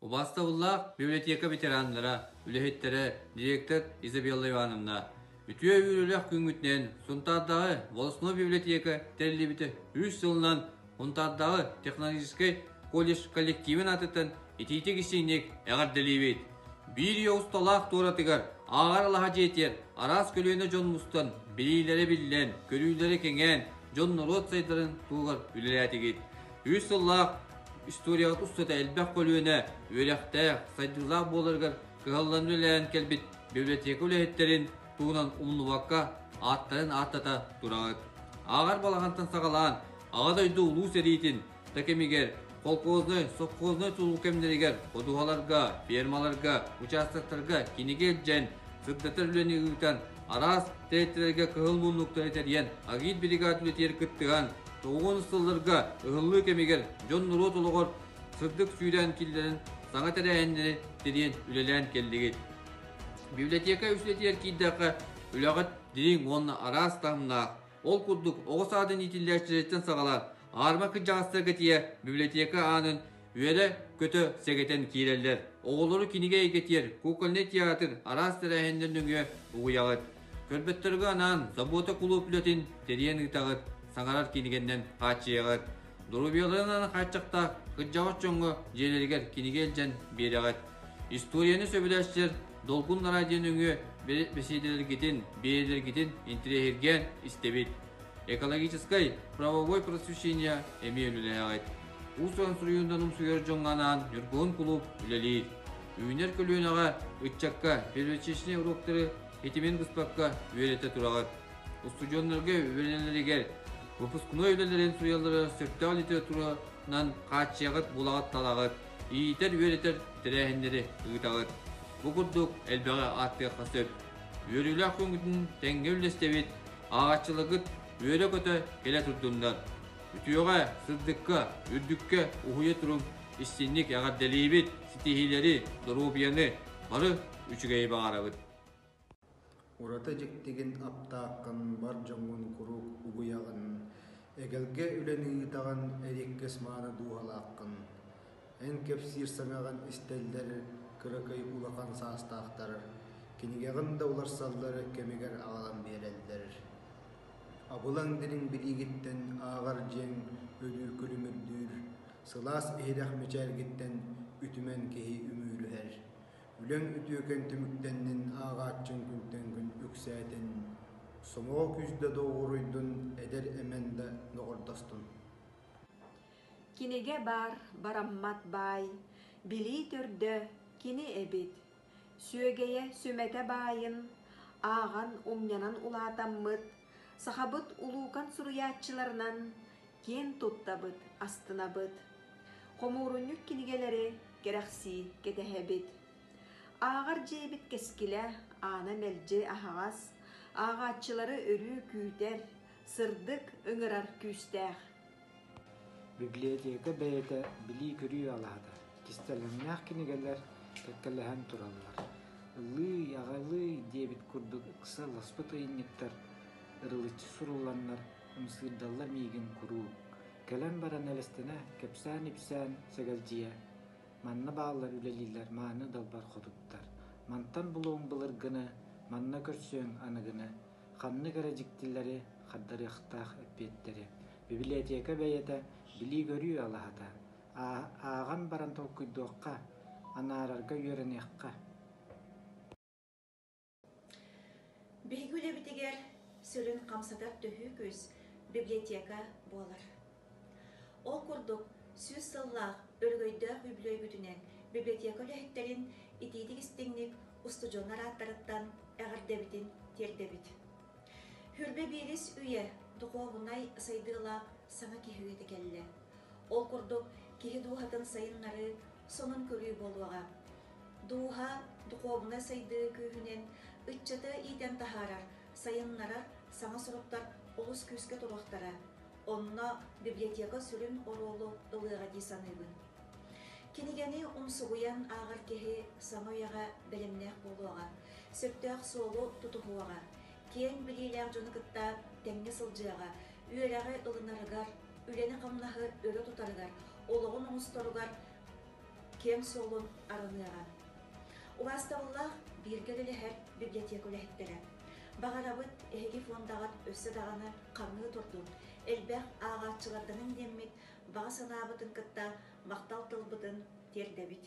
Убаастабыллаах библиотека ветераннара, үлэһиттэрэ, директор Изабелла Ивановна, үтүө үөрүүлээх күҥҥүтүнэн Сунтаардааҕы волостной библиотека тэриллибитэ үс сылынан Сунтаардааҕы технологическай колледж коллективын аатыттан итиитик-истиҥник эҕэрдэлиибит! Биир үйэ усталаах туоратыгар ааҕар алаһа дьиэтигэр араас көлүөнэ дьон мустан, билиилэрэ биллэн, көрүүлэрэ кэҥээн, дьон-норуот сайдарын туһугар үлэлээтигит. Үс сыллаах историяҕыт устата элбэх көлүөнэ үөрэхтээх, сайдыылаах буоларыгар кыһаллан үлэлээн кэлбит библиотека үлэһиттэрин туһунан умнубакка ааттарын ааттата тураҕыт. Ааҕар балаҕантан саҕалаан Аҕа дойду Улуу сэриитин да кэмигэр колхознай, совхознай тутул кэмнэригэр ходуһаларга, фермаларга, участоктарга кинигэ илдьэн, сырдатар үлэни ыытан, араас тэрилтэлэргэ кыһыл муннуктары тэрийэн, агит-бригада үлэтигэр кыттыһан, тоҕуон сылларга ыһыллыы кэмигэр дьон-норуот олоҕор сырдык сүүрээн киллэрэн саҥа тэрээһиннэри тэрийэн үлэлээн кэллигит. Библиотека үлэтигэр киирдэххэ, үлэҕит дириҥ уонна араас таһымнаах. Ол курдук, оҕо саадын иитиллээччилэриттэн саҕалаан, аарыма кырдьаҕастарга тиийэ библиотека аанын үөрэ-көтө сэгэтэн киирэллэр. Оҕолору кинигэ эйгэтигэр кукольнай театр араас тэрээһиннэр нөҥүө угуйаҕыт. Көрбөттөргө анаан Забота кулууп үлэтин тэрийэн ыытаҕыт, саҥарар кинигэннэн хааччыйаҕыт. Доруобуйаларынан хааччахтаах кырдьаҕас дьоҥҥо дьиэлэригэр кинигэ илдьэн биэрэҕит. Историяны сөбүлээччилэр Долгун радио нөҥүө бэсиэдэлэргитин, биэриилэргитин интэриэһиргээн истэбит. Экологическай, правовой просвещение эмиэ үлэлээҕит. Уус-уран суруйуунан умсугуйар дьоҥҥо анаан Ньургуһун кулууп үлэлиир. Үүнэр көлүөнэҕэ, ыччакка библиотечнай уруоктары ситимин быспакка үөрэтэ тураҕыт. Устудьуоннарга үөрэнэллэригэр выпускной үлэлэрин суруйаллара сөптөөх литературанан хааччыйаҕыт, булаҕыт-талаҕыт, иитэр-үөрэтэр тэрээһиннэри ыытаҕыт. Бу курдук элбэҕи ааттыахха сөп. Үөрүүлээх күҥҥүтүн тэҥҥэ үллэстэбит, ааҕааччыларгыт үөрэ-көтө кэлэ турдуннар. Үтүөҕэ, сырдыкка, үрдүккэ уһуйа туруҥ, истинник эҕэрдэлиибит, ситиһиилэри, доруобуйаны, бары үчүгэйи баҕарабыт. Ураты дьиктигин аптааххын, бар дьоҥҥун куруук угуйаҕын, эгэлгэ үлэни ыытаҕын, эриэккэс мааны дууһалааххын. Эн кэпсиир саҥаҕын истэллэр кыракый улахан саастаахтар, кинигэҕин да уларсаллар кэмигэр аҕалан биэрэллэр. Абылаҥ дириҥ билиигиттэн ааҕар дьиэҥ өрүү күлүмүрдүүр, сылаас иһирэх мичээргиттэн үтүмэн киһи үмүөрүһэр. Үлэҥ үтүөкэн түмүктэннин, ааҕааччыҥ күнтэн күн үксээтин, сомоҕо күүс да доҕуруйдун, эдэр эмэн да доҕордостун. Кинигэ баар бараммат баай, билии төрдө кини эбит. Сүөгэйэ сүмэтэ баайын, ааҕан умньанан улаатаммыт, сахабыт улуукан суруйааччыларынан киэн туттабыт, астынабыт. Хомуурунньук кинигэлэри кэрэхсии кэтэһэбит. Ааҕар дьиэбит кэскилэ аана мэлдьи аһаҕас, ааҕааччылары өрүү күүтэр, сырдык ыҥырар күүстээх. Библиотека бэйэтэ билии-көрүү алаһата, кистэлэҥнээх кинигэлэр кэккэлэһэн тураллар. Ыллыый, аҕалыый диэбит курдук ыксаласпыт ыйынньыктар ырылыччы сурулланнар ымсыырдаллар миигин куруук. Кэлэн баран элэстэнэ, кэпсээн-ипсээн сэгэлдьийэ, манна бааллар үлэлииллэр мааны далбар хотуттар. Мантан булуоҥ былыргыны, манна көрсүөҥ аныгыны, ханнык эрэ дьиктилэри хардарыахтаах эппиэттэри. Библиотека бэйэтэ билии-көрүү алаһата. Ааҕан баран толкуйдуохха, анаарарга үөрэниэххэ. Биһиги үлэбитигэр сүрүн хамсатар төһүү күүс библиотека буолар. Ол курдук, 100 сыллаах өрөгөйдөөх үбүлүөйбүтүнэн библиотека үлэһиттэрин итиитик-истиҥник устудьуоннар ааттарыттан эҕэрдэбитин тиэрдэбит. Хүрбэ биирис үйэ духуобунай сайдыылаах саҥа киһи үйэтэ кэллэ. Ол курдук, киһи дууһатын сайыннарыы сонун көрүү буолуоҕа. Дууһа духуобунай сайдыы күүһүнэн ыччаты иитэн таһаарар, сайыннарар саҥа соруктар олус күүскэ туруохтара. Онно библиотека сүрүн оруолу ылыаҕа дии саныыбын. Кинигэни умсугуйан ааҕар киһи саҥа үйэҕэ бэлэмнээх буолуоҕа, сөптөөх суолу тутуһуоҕа, киэҥ билиилээх дьону кытта тэҥҥэ сылдьыаҕа, үөрэҕи ылынарыгар, үлэни-хамнаһы өрө тутарыгар, олоҕун оҥосторугар киһи. киэҥ суолун арыныаҕа. Убаастабыллаах бииргэ үлэлэһэр библиотека үлэһиттэрэ! Баҕарабыт эһиги фондаҕыт өссө даҕаны хаҥыы турдун, элбэх ааҕааччыларданыҥ диэммит баҕа санаабытын кытта махтал тылбытын тиэрдэбит.